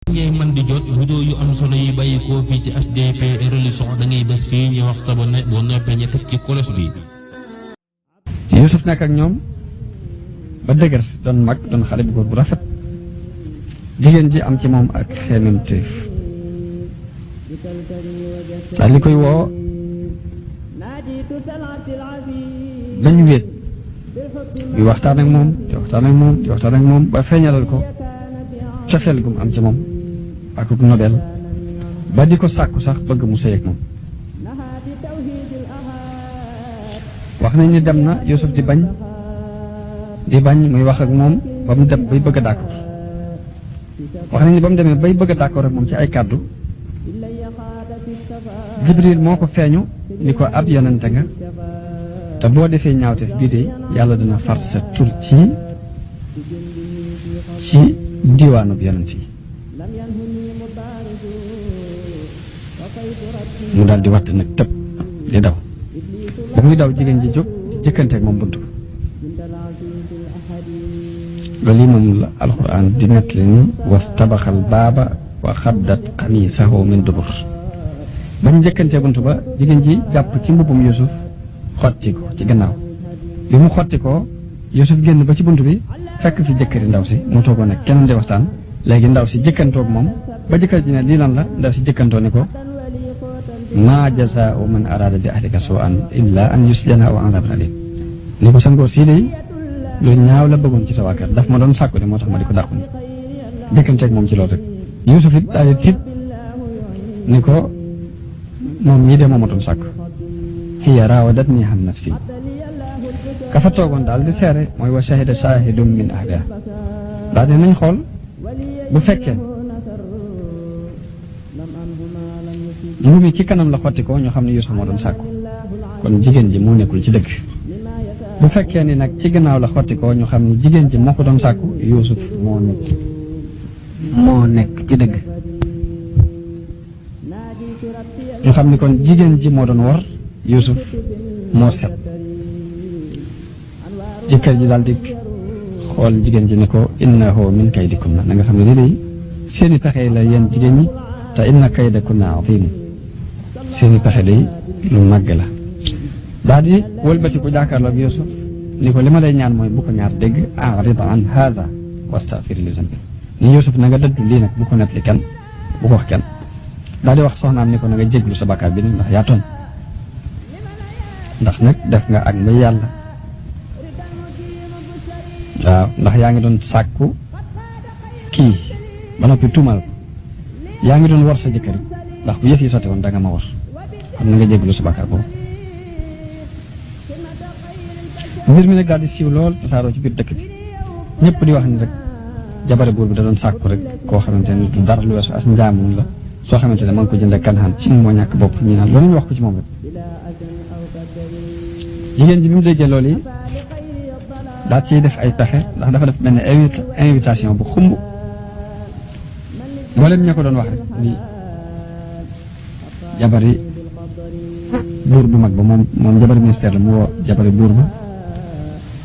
ngay man di jot vidéo yu am solo yi bàyyi ko fii ci HDP religion da ngay bés fii ñu wax sabone boo noppee ñu teg ci kolos bi. Yuusuf nekk ak ñoom ba dëgër doon mag doon xale bu góor bu rafet jigéen ji am ci moom ak xememteef daal li koy woo dañu wéet di waxtaan ak moom di waxtaan ak moom di waxtaan ak moom ba feeñalal ko cofeel gum am ci moom ak ku nobel ba di ko sàkku sax bëgg mu sëy ak moom wax nañ ni dem na Yuusuf di bañ muy wax ak moom ba mu dem bay bëgg a d'accord wax nañ ni ba mu demee bay bëgg a d'accord ak moom ci ay kàddu Jibril moo ko feeñu ni ko ab yonente nga te boo defee ñaawteef bii de yàlla dina far sa tur ci diwaanub yonent yi mu daal di watt nag tëb di daw ba muy daw jigéen ji jóg di jëkkanteeg moom bunt loolu yi moom la alxuraan di nettali ni wastabaxal baaba wa xaddat xamiisahu min dubur ba ñu jëkkantee bunt ba jigéen ji jàpp ci mbubbum Yuusuf xotti ko ci gannaaw li mu xotti ko Yuusuf génn ba ci bunt bi fekk fi jëkkëri ndaw si mu toogoon ak kenn di waxtaan léegi ndaw si jëkkantoog moom ba jëkkër ji ne lii lan la ndaw si jëkkantoo ni ko maa jazaa'u man araada bi ahlika suu'an illaa an yusjana aw adabun aliim ni ko sa ngóor sii de lu ñaaw la bëggoon ci sa waa kër daf ma doon sàkku de moo tax ma di ko dàqu ni jëkkanteeg moom ci loolu rek Yuusuf it daal di tiit ni ko moom ñii de moo ma doon sàkku hiya raawadatnii an nafsi ka fa toogoon daal di seere mooy wa shahida shaahidun min ahlihaa daal di nañ xool bu fekkee mu bi ci kanam la xotti ko ñoo xam ne Yuusuf moo doon sàkku kon jigéen ji moo nekkul ci dëgg bu fekkee ni nag ci gannaaw la xotti ko ñu xam ne jigéen ji moo ko doon sàkku Yuusuf moo nekk ci dëgg ñu xam ni kon jigéen ji moo doon war Yuusuf moo set jëkkër ji daal di xool jigéen ji ne ko innahu min kaydikunna na nga xam ne lii day seeni pexe la yéen jigéen ñi te inna kaydakunna aziim seeni pexe day lu màgg la daal di wëlbati ko jàkkaarloog Yuusuf ni ko li ma lay ñaan mooy bu ko ñaar dégg a'rid an haza wastaghfir li zanbi ni Yuusuf na nga dëddu lii nag bu ko nettali kenn bu ko wax kenn daal di wax soxnaam ni ko na nga jéglu sa bakkaar bi nag ndax yaa tooñ ndax nag def nga ak mbay yàlla waaw ndax yaa ngi doon sàkku kii ba noppi tuumal ko yaa ngi doon war sa jëkkër ndax bu yëf yi sotti woon da nga ma war kon na nga jéglu sa bakkaar boobu mbir mi nag daal di siiw lool tasaaroo ci biir dëkk bi ñëpp di wax ni rek jabare buur bi da doon sàkku rek koo xamante ne du dara lu weesu as njaamun la soo xamante ne ma ngi ko jëndee Kanaan ci moo ñàkk bopp ñi naan loolu ñu wax ko ci moom rek jigéen ji bi mu déggee loolu yi daal ciy def ay pexe ndax dafa def benn invitation bu xumb mboolem ña ko doon wax rek ni jabari buur bu mag ba moom jabari ministère la mu woo jabari buur ba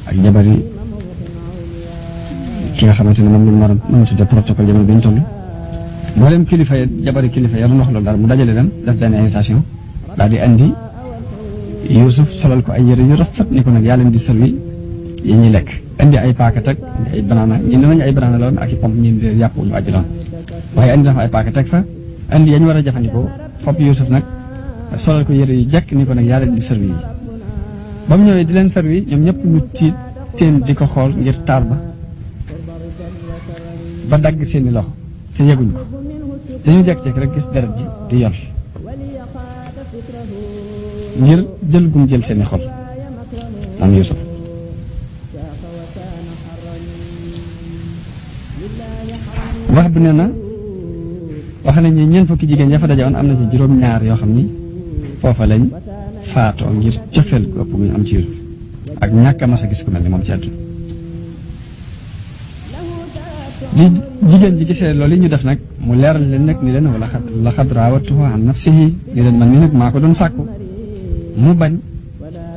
ak jabari ki nga xamante ne moom lu mu mën a tuddee protocole jamono bi ñu toll mboolem kilifa yi jabari kilifa ya doon wax loolu daal mu dajale leen def benn invitation daal di andi Yuusuf solal ko ay yére yu rafet ni ko nag yaa leen di servi yi ñuy lekk indi ay paakat ak ay banaana ñi ne nañu ay banaana la woon ak i pomme ñi di yàpp ñu àjji loon waaye indi na fa ay paakat teg fa indi yañ war a jëfandikoo fopp Yuusuf nag solal ko yére yu jekk ni ko nag yaa leen di servi yi ba mu ñëwee di leen servi ñoom ñëpp ñu tiit teen di ko xool ngir taar ba dagg seeni loxo te yeguñ ko dañu jekk-jekk rek gis deret ji di yol ngir jël gum jël seeni xol moom Yuusuf wax bi nee na wax nañ ni ñeent fukki jigéen ya fa dajewoon am na ci juróom-ñaar yoo xam ni foofa lañ faatoo ngir cofeel gu ëpp bu ñu am ci Yuusuf ak ñàkk a mas a gis ku mel ni moom ci àdduna li jigéen ji gisee loolu yi ñu def nag mu leeral leen nag ni leen wala laqad raawatuhu an nafsihi ni leen man ni nag maa ko doon sàkku mu bañ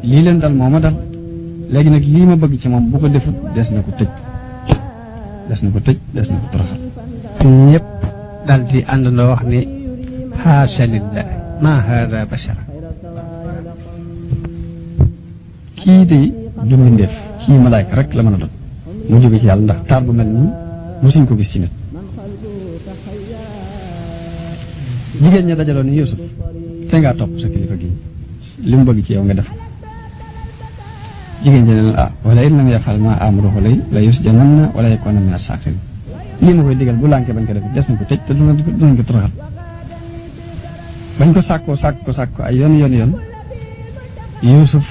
lii leen dal moo ma dal léegi nag lii ma bëgg ci moom bu ko defut des na ko tëj des na ko toroxal ñëpp daal di àndandoo wax ni xaasha lillah ma hada bashara kii de du mbindeef kii malaayka rek la mën a doon mu jóge ci yàlla ndax taar bu mel nii mosuñ ko gis ci nit. jigéen ña dajaloon ni Yuusuf te ngaa topp sa kilifa gi li mu bëgg ci yow nga def jigéen ñi ne leen wala in lam yafal ma amruhu la yusjananna wala yakuna min as-sakirin lii ma koy digal bu lànkee bañ ko def des na ko tëj te dinañ ko toroxal bañ ko sàkkoo ay yoon Yuusuf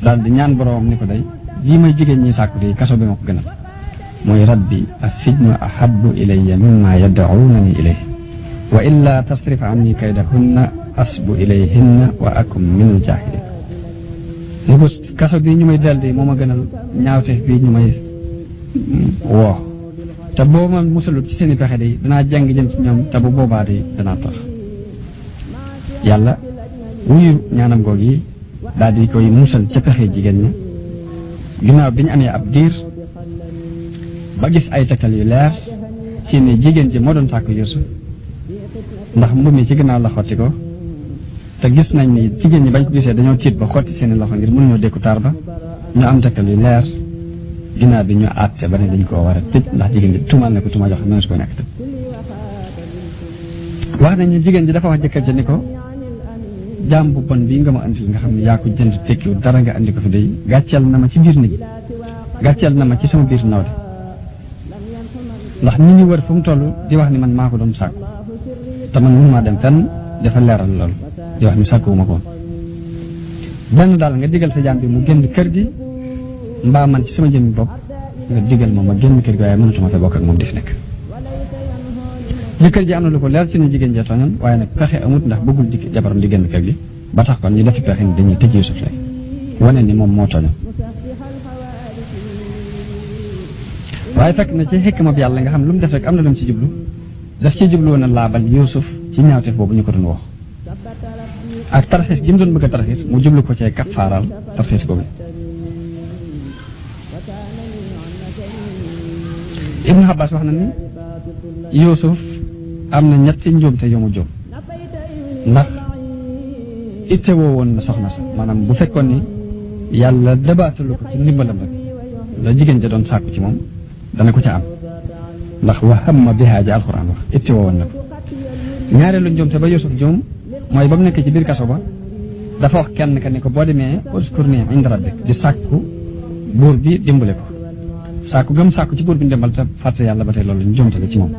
daal di ñaan boroomam ni ko day lii may jigéen ñi sàkku de kaso bi ma ko gënal mooy rabbi as-sijnu ahabbu ilayya mimma yad'unani ilayhi wa illa tasrif anni kaydahunna asbu ilayhinna wa akum min al-jahilin ni ko kaso bi ñu may del de moo ma gënal ñaawteef bi ñu may woo te boo ma musalut ci seeni pexe de danaa jàng jëm ci ñoom te bu boobaa de danaa tax yàlla wuyu ñaanam googu yi daal di koy musal ca pexe jigéen ña ginnaaw bi ñu amee ab diir ba gis ay tegtal yu leer ci ne jigéen ji moo doon sàkku Yuusuf ndax mbubb mi ci ginnaaw la xotti ko te gis nañ ni jigéen ñi bañ ko gisee dañoo tiit ba xotti seeni loxo ngir mënuñoo dékku taar ba ñu am tegtal yu leer ginnaaw bi ñu àtte ba ne dañ koo war a tëj ndax jigéen ji tuumal na ko tuuma jox mënees koo ñàkk tëj wax nañ ni jigéen ji dafa wax jëkkër ja ni ko jaam bu bon bii nga ma andil nga xam ne yaa ko jënd tekkiwul dara nga andi ko fi day gàcceel na ma ci biir nit gàcceel na ma ci sama biir nawle ndax nit ñi wër fu mu toll di wax ni man maa ko doon sàkku te man mënu maa dem fenn dafa leeral loolu di wax ni sàkkuwuma ko benn daal nga digal sa jaam bi mu génn kër gi mbaa man ci sama jëmmi bopp nga digal ma ma génn kër gi waaye mënatuma fee bokk ak moom di fi nekk jëkkër ji am na lu ko leer ci ne jigéen jee tooñoon waaye nag pexe amut ndax bëggul jabaram di génn kër gi ba tax kon ñu defi pexe ni dañuy tëj Yuusuf rek wane ni moom moo tooñoon waaye fekk na ci xikma bi yàlla nga xam lu mu def rek am na lu mu ci jublu daf ci jublu woon a laabal Yuusuf ci ñaawteef boobu ñu ko doon wax ak tarxiis gi mu doon bëgg a tarxiis mu jublu ko cee kaffaaral tarxiis boobu. Ibnu Abbas wax na ni Yuusuf am na ñetti njuumte yu mu jóom ndax ittewoo woon na soxna sa maanaam bu fekkoon ni yàlla dabaatalu ko ci ndimbalam rek la jigéen ja doon sàkku ci moom dana ko ca am ndax wa hamma bihaa ja alxuraan wax ittewoo woon na ko ñaareelu njuumte ba Yuusuf jóom mooy ba mu nekk ci biir kaso ba dafa wax kenn ka ni ko boo demee uskurni inda rabbik di sàkku buur bi dimbale ko sàkku gëm sàkku ci buur bi ndimbal te fàtte yàlla ba tey loolu njuumte la ci moom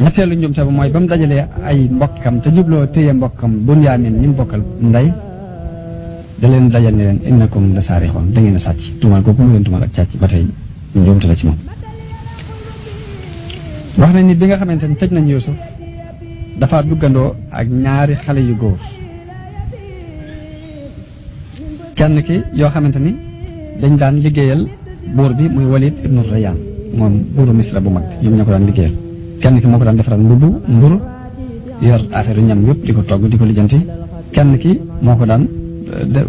ñetteelu njuumte ba mooy ba mu dajalee ay mbokkam te jubloo téye mbokkam Bunyaamin ñi mu bokkal ndey da leen dajal ne leen innakum la saarixoon da ngeen a sàcc tuumaal kooku mu leen tuumaal ak càcc ba tey njuumte la ci moom wax nañ ni bi nga xamante ni tëj nañ Yuusuf dafa duggandoo ak ñaari xale yu góor kenn ki yoo xamante ni dañ daan liggéeyal buur bi muy Walid ibnu Rayaan moom buuru Misra bu mag ñoom ñoo ko daan liggéeyal kenn ki moo ko daan defaral mburu yor affaire ñam yëpp di ko togg di ko lijjanti kenn ki moo ko daan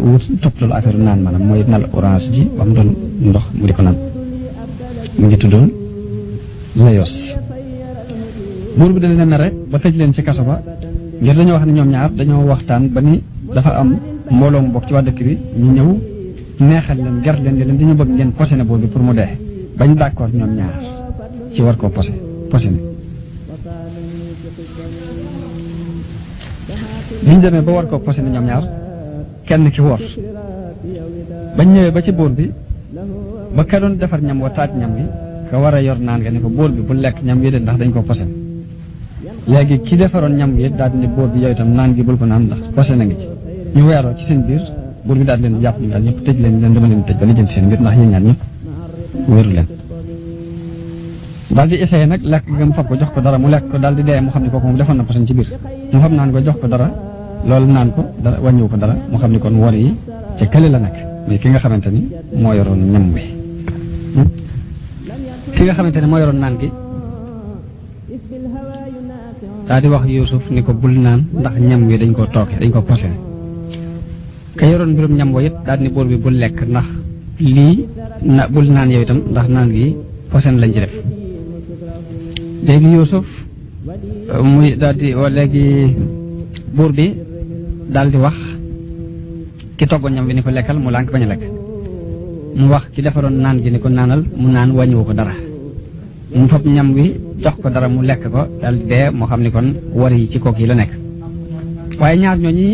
wut toppatoo affaire naan maanaam mooy nal orange ji ba mu doon ndox mu di ko naan mu ngi tuddoon Layos buur bi da leen a mere ba tëj leen ci kaso ba ngir dañoo wax ne ñoom ñaar dañoo waxtaan ba ni dafa am mbooloo mu bokk ci waa dëkk bi ñu ñëw neexal leen ger leen di leen dañu bëgg ngeen posé buur bi pour mu dee bañ d'accord ñoom ñaar ci war koo posé biñ demee ba war koo posé ñoom ñaar kenn ki wor bañ ñëwee ba ci buur bi ba ka doon defar ñam wa taaj ñam wi ka war a yor naan nga ne ko buur bi bu lekk ñam wi de ndax dañ koo posé léegi ki defaroon ñam wi daal di ne buur bi yow itam naan gi bul ko naan ndax posé na ngi ci ñu weeroo ci seen biir buur bi daal di leen jàpp ñu ñëpp tëj leen dama leen tëj ba lijjanti seen mbir ndax yéen ñaar ñëpp wéeru leen daal di essayé nag lekk nga mu fab ko jox ko dara mu lekk ko daal di dee mu xam ne kooku moom defoon na posen ci biir mu fab naan ko jox ko dara loolu naan ko dara wàññiwu ko dara mu xam ne kon wor yi ca kële la nekk mais ki nga xamante ni moo yoroon ñam wi ki nga xamante ne moo yoroon naan gi daal di wax Yuusuf ni ko bul naan ndax ñam wi dañ koo tooke dañ ko posé ka yoroon mbirum ñam wo it daal di ne buur bi bul lekk ndax lii na bul naan yow itam ndax naan gi posen lañ ci def léegi Yuusuf muy daal di léegi buur bi daal di wax ki toggoon ñam bi ni ko lekkal mu lànk bañ a lekk mu wax ki defaroon naan gi ni ko naanal mu naan wàññiwu ko dara mu fab ñam wi jox ko dara mu lekk ko daal di dee moo xam ni kon war yi ci kooku yi la nekk waaye ñaar ñooñi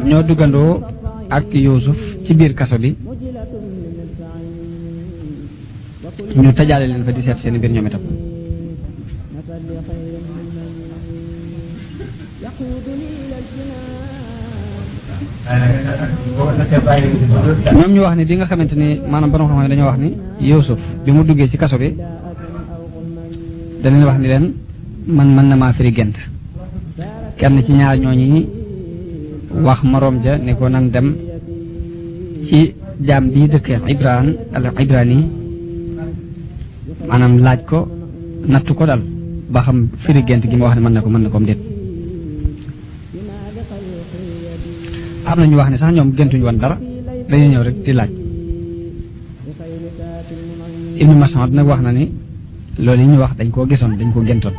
ñoo duggandoo ak Yuusuf ci biir kaso bi ñu tajaale leen fa di seet seen biir ñoom itam ñoom ñu wax ni bi nga xamante ni maanaam borom xam-xam dañoo wax ni Yuusuf bi mu duggee ci kaso bi da leen wax ni leen man mën na maa firi gént kenn ci ñaar ñooñi wax moroom ja ni ko nan dem ci jaam bii dëkk Ibrani maanaam laaj ko nattu ko dal ba xam firi gént gi ma wax ne mën na ko am déet am na ñu wax ne sax ñoom géntuñu woon dara dañuy ñëw rek di laaj Ibnu Mas'ud nag wax na ni loolu yi ñu wax dañ koo gisoon dañ koo géntoon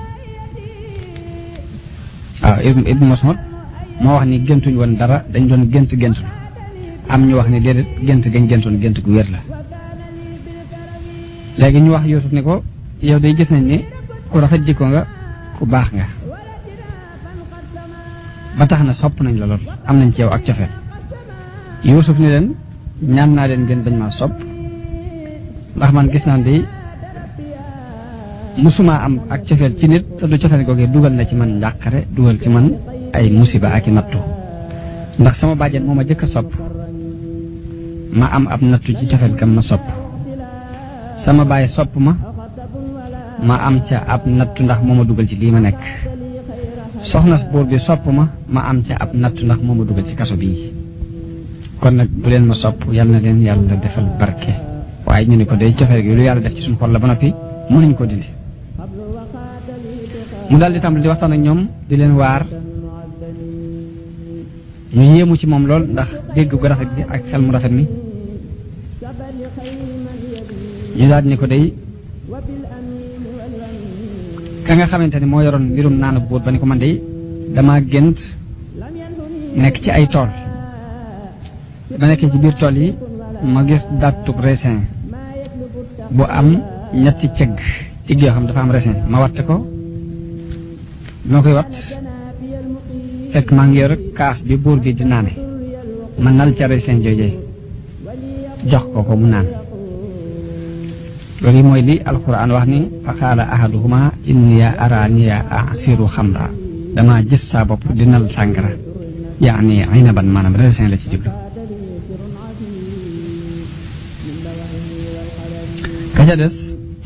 waaw Ibnu Mas'ud moo wax ni géntuñu woon dara dañ doon gént am ñu wax ni déedéet gént gañ géntoon gént gu wér la léegi ñu wax Yuusuf ni ko yow day gis nañ ni ku rafet jikko nga ku baax nga ba tax na sopp nañ la lool am nañ ci yow ak cofeel Yuusuf ni leen ñaan naa leen ngeen bañ maa sopp ndax man gis naa ni musuma am ak cofeel ci nit te du cofeel googee dugal na ci man njàqare dugal ci man ay musiba ak i nattu ndax sama bàjjen moo ma jëkk a sopp ma am ab nattu ci cofeel kam ma sopp sama baay sopp ma am ca ab nattu ndax moo ma dugal ci lii ma nekk soxna buur bi sopp ma am ca ab nattu ndax moo ma dugal ci kaso bii kon nag bu leen ma sopp yal na leen yàlla defal barke waaye ñu ni ko day cofeel gi lu yàlla def ci suñu xol la ba noppi mënuñ ko dindi mu daal di tàmbali di waxtaan ak ñoom di leen waar ñu yéemu ci moom lool ndax dégg gu rafet bi ak xel mu rafet mi ñu daal ni ko day ka nga xamante ni moo yoroon mbirum naanu buur ba ni ko man day dama gént nekk ci ay tool ba nekkee ci biir tool yi ma gis dattub raisin bu am ñetti cëgg yoo xam dafa am raisin ma watt ko bi ma koy wat fekk maa ngi yor kaas bi buur bi di naane ma nal ca raisin joojee jox ko mu naan loolu yi mooy li alquran wax ni fa qaala ahaduhuma inni araaniya asiru xamra dama gis saa bopp di nal sàngara yaani inaban maanaam raisin la ci jublu ka ca des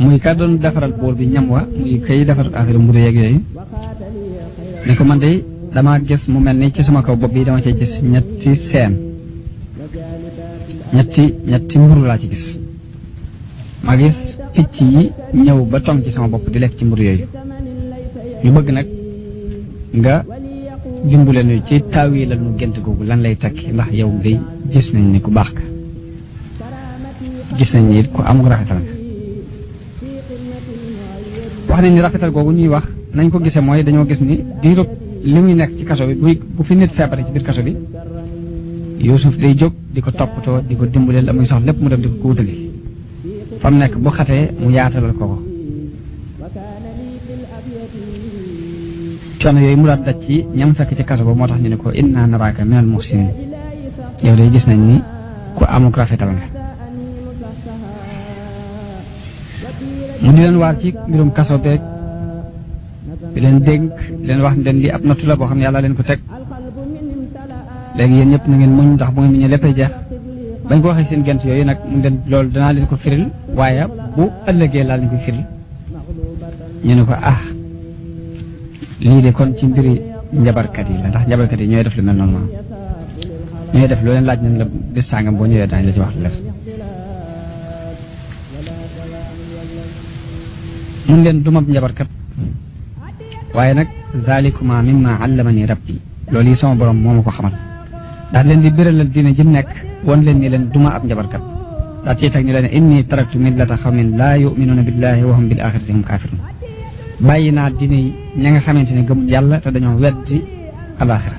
muy ka doon defaral buur bi ñam wa muy kay defar affaire mburu yeeg yooyu ne ko man de dama gis mu mel ni ci sama kaw bopp bi dama cee gis ñetti seen ñetti mburu laa ci gis ma gis picc yi ñëw ba tong ci sama bopp di lekk ci mburu yooyu ñu bëgg nag nga dimbale ñu ci taawi la ñu gént googu lan lay tekki ndax yow day gis nañ ni ku baax ka gis nañ ni it ku amul rafetal nga wax nañ ni rafetal googu ñuy wax nañ ko gisee mooy dañoo gis ni diirub li muy nekk ci kaso bi bu fi nit feebare ci biir kaso bi Yuusuf day jóg di ko toppatoo di ko dimbale la muy soxla lépp mu dem di ko wutali fa mu nekk bu xatee mu yaatalal ko coono yooyu mu daal daj ci ñam fekk ci kaso ba moo tax ñu ne ko inna naraaka minal muhsinin yow day gis nañ ni ku amuk rafetal nga mu di leen waar ci mbirum kaso beeg di leen dénk di leen wax ne leen lii ab nattu la boo xam ne yàlla leen ko teg léegi yéen ñëpp na ngeen muñ ndax bu ngeen muñee léppay jeex bañ ko waxee seen gent yooyu nag mu leen loolu danaa leen ko firil waaye bu ëllëgee laa leen ko firil ñu ne ko lii de kon ci mbiri njabarkat yi la ndax njabarkat yi ñooy def lu mel noonu moom ñooy def loo leen laaj nañ la bis sàngam boo ñëwee daañu la ci wax lu def mun leen dumab njabarkat waaye nag zalikuma mimma allamani rabbi loolu yi sama borom moo ma ko xamal daal leen di béralal diine ji nekk won leen ni leen duma ab njabarkat daal ciy teg ni leen inni taraktu millata xawmin laa yuminuuna billahi wa hum bil axirati hum kafirun bàyyi naa diine ña nga xamante ne gëm yàlla te dañoo weddi alaxira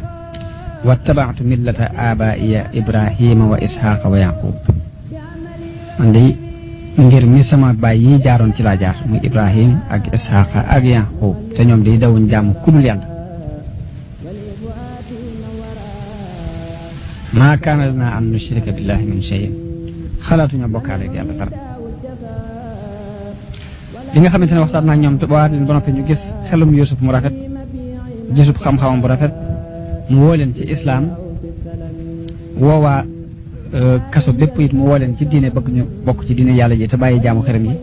wattabaatu millata abaiya ibrahima wa ishaqa wa yaqub man de ngir mi sama baay yi jaaroon ci laa jaar muy ibrahim ak ishaqa ak yaqub te ñoom day dawuñ jaamu kudul yàlla maa kaana lana an nushrika billahi min shay'in xalaatuñu bokkaale ak yàlla dara li nga xamante ne waxtaan naa ñoom te ba leen ba noppi ñu gis xelum Yuusuf mu rafet gisub xam-xamam bu rafet mu woo leen ci islaam woowaa kaso bépp it mu woo leen ci diine bëgg ñu bokk ci diine yàlla ji te bàyyi jaamu xërëm yi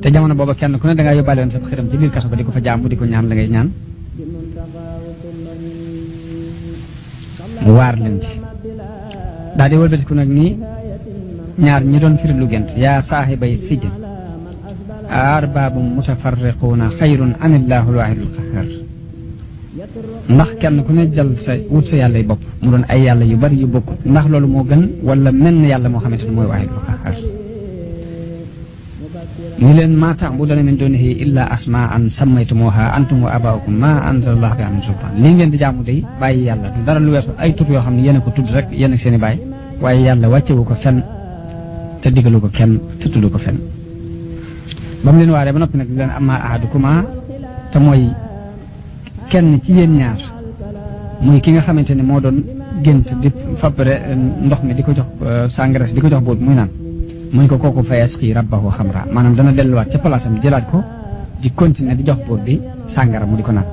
te jamono booba kenn ku ne da ngaa yóbbaale woon sa xërëm ci biir kaso ba di ko fa jaamu di ko ñaan la ngay ñaan mu waar leen ci daal di wëlbatiku nag nii ñaar ñi doon firi lu gént yaa saaxibay sijn arbaabu mutafarriquuna xayrun amillaahu alwaahidul qahhaar ndax kenn ku ne jël sa wut sa yàlla yi bopp mu doon ay yàlla yu bari yu bokk ndax loolu moo gën wala menn yàlla moo xamante ne mooy waahidul qahhaar ñu leen maa ta'buduuna min duunihi illaa asmaa'an sammaytumuuhaa antum wa aabaa'ukum maa anzalallaahu bihaa min sultaan lii ngeen di jaamu day bàyyi yàlla du dara lu weesu ay tur yoo xam ne yéen a ko tudd rek yéen ak seen i baay waaye yàlla wàccewu ko fenn te digalu ko kenn te tudd ko fenn ba mu leen waaree ba noppi nag leen ammaa ahadukumaa te mooy kenn ci yéen ñaar muy ki nga xamante ne moo doon gént di fabre ndox mi di ko jox sàngara si di ko jox buut muy naan mu ne ko kooku fa yasqi rabbahu xamra maanaam dana delluwaat ca place am jëlaat ko di continuer di jox buut bi sàngara mu di ko naan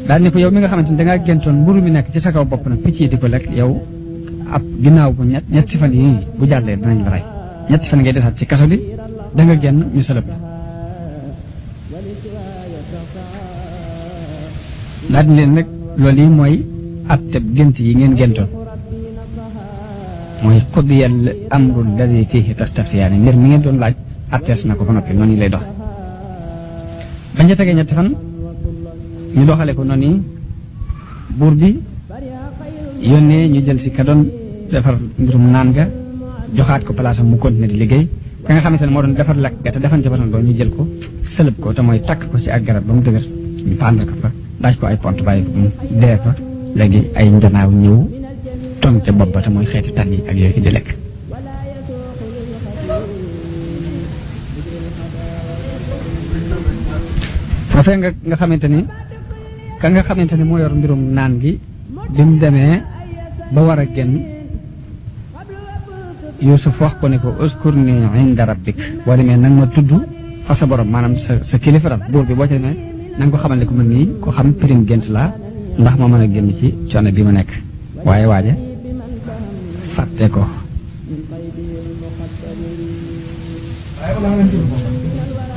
daal ne ko yow mi nga xamante ne dangaa géntoon mburu mi nekk ci sa kaw bopp nag picc yi di ko lekk yow ab ginnaaw bu ñetti fan yii bu jàllee danañ la rey ñetti fan ngay desaat ci kaso bi da nga génn ñu sëlëb la daal leen rek loolu yi mooy atteb gént yi ngeen géntoon mooy qudiyal amru alladi fihi tastaftiyaani mbir mi ngeen doon laaj attees na ko ba noppi noonu lay dox bañ ca tegee ñetti fan ñu doxale ko noonu buur bi yónnee ñu jël si ka doon defar mbirum naan ga joxaat ko place am mu continuer di liggéey ka nga xamante ne moo doon defar lekk ga te defan ca batan ba ñu jël ko sëlëb ko te mooy takk ko ci ak garab ba mu dëgër ñu pendre ko fa daaj ko ay pont bàyyi ko mu dee fa léegi ay njanaaw ñëw tong ca bopp ba te mooy xeeti tan yi ak yooyu di lekk foofee nga xamante ni ka nga xamante ni moo yor mbirum naan gi bi mu demee ba war a génn Yuusuf wax ko ne ko uskurni inda rabbik boo demee nag ma tudd fa sa borom maanaam sa kilifa dal buur bi boo ci demee na nga ko xamal ne ko mën nii ko xam pirim gént laa ndax ma mën a génn ci coono bi ma nekk waaye waaje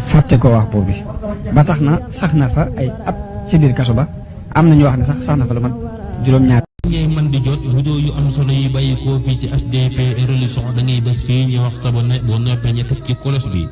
fàtte ko wax buur bi ba tax na sax na fa ay at ci biir kaso ba am na ñu wax ne sax na fa lu mat juróom-ñaar ngay man di jot vidéo yu am solo yi bàyyi koo fii ci HDP religion da ngay bés fii ñu wax sabonné boo noppee ñu teg ci cloche bi